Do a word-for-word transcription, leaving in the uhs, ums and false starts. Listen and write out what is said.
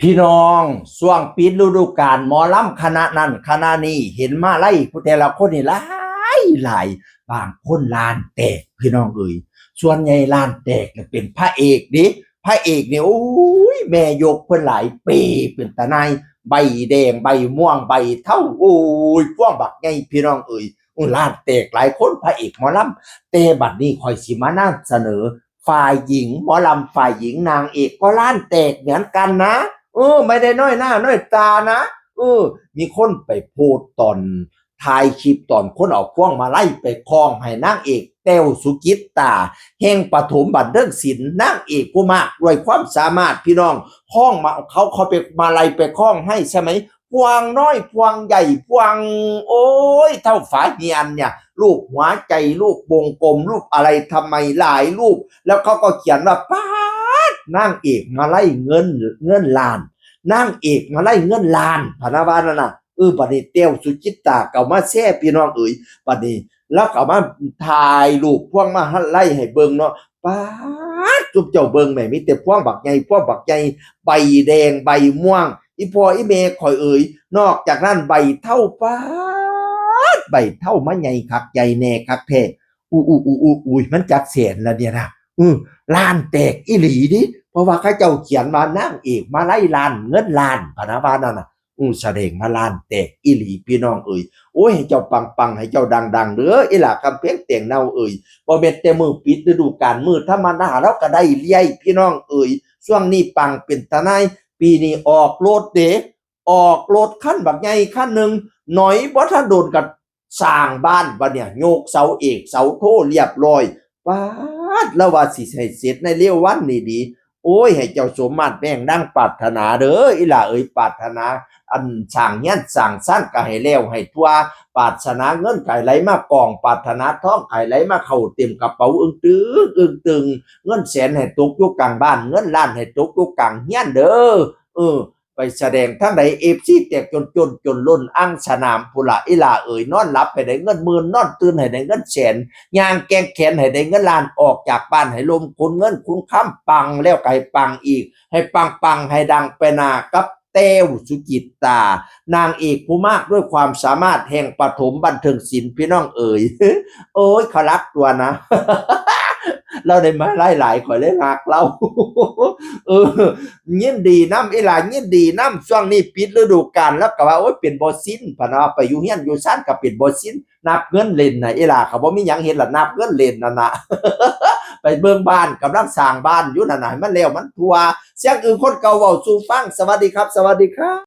พี่น้อง ช่วงปิดฤดูกาลหมอลำคณะนั้นคณะนี้ เห็นมาลัยผู้แต่ละคนนี่หลายหลาย บางคนล้านแตกพี่น้องเอ๋ย ส่วนใหญ่ล้านแตกเนี่ยเป็นพระเอกเด้ พระเอกเนี่ย โอ้ย แม่ยกเพิ่นหลายเป เป็นตาหน่าย ใบแดง ใบม่วง ใบเทา โอ้ย พวงบักใหญ่พี่น้องเอ๋ย โอ้ย ล้านแตกหลายคน พระเอกหมอลำ แต่บัดนี้ข้อยสิมานำเสนอ ฝ่ายหญิงหมอลำ ฝ่ายหญิงนางเอกก็ล้านแตกเหมือนกันนะ เออ ไม่ได้น้อยหน้าน้อยตานะ เออ มีคนไปโพสต์ตอนถ่ายคลิปตอนคนเอาพวงมาลัยไปคล้องให้นางเอกแต้วสุจิตตา แห่งปฐมบันเทิงศิลป์ นางเอกผู้มากด้วยความสามารถพี่น้อง คล้องมา เขา เขาไปมาลัยไปคล้องให้ใช่ไหม พวงน้อยพวงใหญ่พวง โอ้ย เท่าฝาเฮียนเนี่ย รูปหัวใจ รูปวงกลม รูปอะไรทำไมหลายรูป แล้วเขาก็เขียนว่า ป๊าด นางเอกมาลัยเงิน เงินล้าน นางเอกมาลัยเงินล้าน พะนะว่านั่นน่ะ เออ บัดนี้แต้วสุจิตตาก็เอามาแชร์พี่น้องเอ๋ย บัดนี้ แล้วก็เอามาถ่ายรูปพวงมาลัยให้เบิ่งเนาะ ป๊าด จุ๊บเจ้าเบิ่งแหม มีแต่พวงบักใหญ่ พวงบักใหญ่ ใบแดง ใบม่วง อีพ่ออีแม่ข่อยเอ๋ย นอกจากนั้นใบเทา ป๊าด ใบเทามาใหญ่คักใหญ่แน่คักแท้ อู้อู้อู้อู้อุ้ย มันจักแสนละเนี่ยนะ อือ ล้านแตกอีหลีเด้ เพราะว่าเขาเจ้าเขียนว่านางเอกมาลัยล้าน เงินล้าน พะนะว่านั่นน่ะ อือ แสดงว่าล้านแตกอีหลีพี่น้องเอ๋ย โอ้ย ให้เจ้าปังๆ ให้เจ้าดังๆ เด้อ อีหล่าคำแพง แตงเนาเอ๋ย บ่แม่นแต่มื้อปิดฤดูกาล มื้อธรรมดาลาวก็ได้เรื่อยพี่น้องเอ๋ย ช่วงนี้ปังเป็นตาหน่าย ปีนี้ออกรถเด้ ออกรถคันบักใหญ่คันหนึ่ง หน่อยบ่ทันโดนก็สร้างบ้านบัดเนี่ย ยกเสาเอกเสาโทเรียบร้อย ป๊าด ลาวว่าสิให้เสร็จในเร็ววันนี้ดี โอ้ย ให้เจ้าสมมาตรแม่งดังปรารถนาเด้อ อีหล่าเอ๋ย ปรารถนา อันสร้างเฮือนสร้างซานก็ให้แล้วให้ทั่ว ปรารถนาเงินก็ให้ไหลมากอง ปรารถนาทองก็ให้ไหลมาเข้าเต็มกระเป๋า อึ้งตึง อึ้งตึง เงินแสนให้ตกอยู่กลางบ้าน เงินล้านให้ตกอยู่กลางเฮือนเด้อ เออ ไปแสดงทางใด เอฟซี แตกจนจนจนล้นอ่างสนามพุ้นล่ะ อีหล่าเอ๋ย นอนหลับให้ได้เงินหมื่น นอนตื่นให้ได้เงินแสน ย่างแกว่งแขนให้ได้เงินล้าน ออกจากบ้านให้ลมขนเงินขนคำ ปังแล้วก็ให้ปังอีก ให้ปังๆ ให้ดังไปหน้ากับแต้วสุจิตตา นางเอกผู้มากด้วยความสามารถแห่งปฐมบันเทิงศิลป์พี่น้องเอ๋ย โอ้ย เขารักตัวนะ ลาวได้มาลัยหลาย ข่อยเลยฮักลาว เออ ยินดีนำ อีหล่า ยินดีนำ ช่วงนี้ปิดฤดูกาล ลาวก็ว่า โอ้ย เป็นบ่สิ้น พะนะ ไปอยู่เฮือนอยู่ซานก็เป็นบ่สิ้น นับเงินเล่นน่ะ อีหล่า เขาบ่มีหยังเฮ็ดล่ะ นับเงินเล่นนั่นน่ะ ไปเบิ่งบ้าน กำลังสร้างบ้านอยู่นั่นน่ะ ให้มันแล้วมันทั่ว เสียงอึ่งคนเก่าเว้าสู่ฟัง สวัสดีครับ สวัสดีครับ